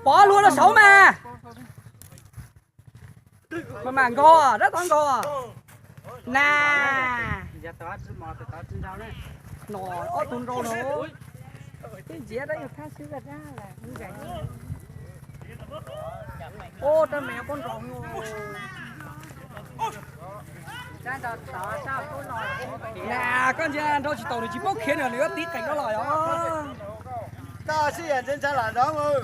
Pov hlua rau saud mas. Mas mam nkaus, rab tod nkaus. Na, no ob tug nrau no. Twb ntsiav rab yog thab xwb. Ub, rab me pob nrau. Na, koj ntsia nrau tsis tau nws tsis paub khiav nws, nws yuav tiv qees rau los yog. Koj sib yam ntse ntshai lam zoov.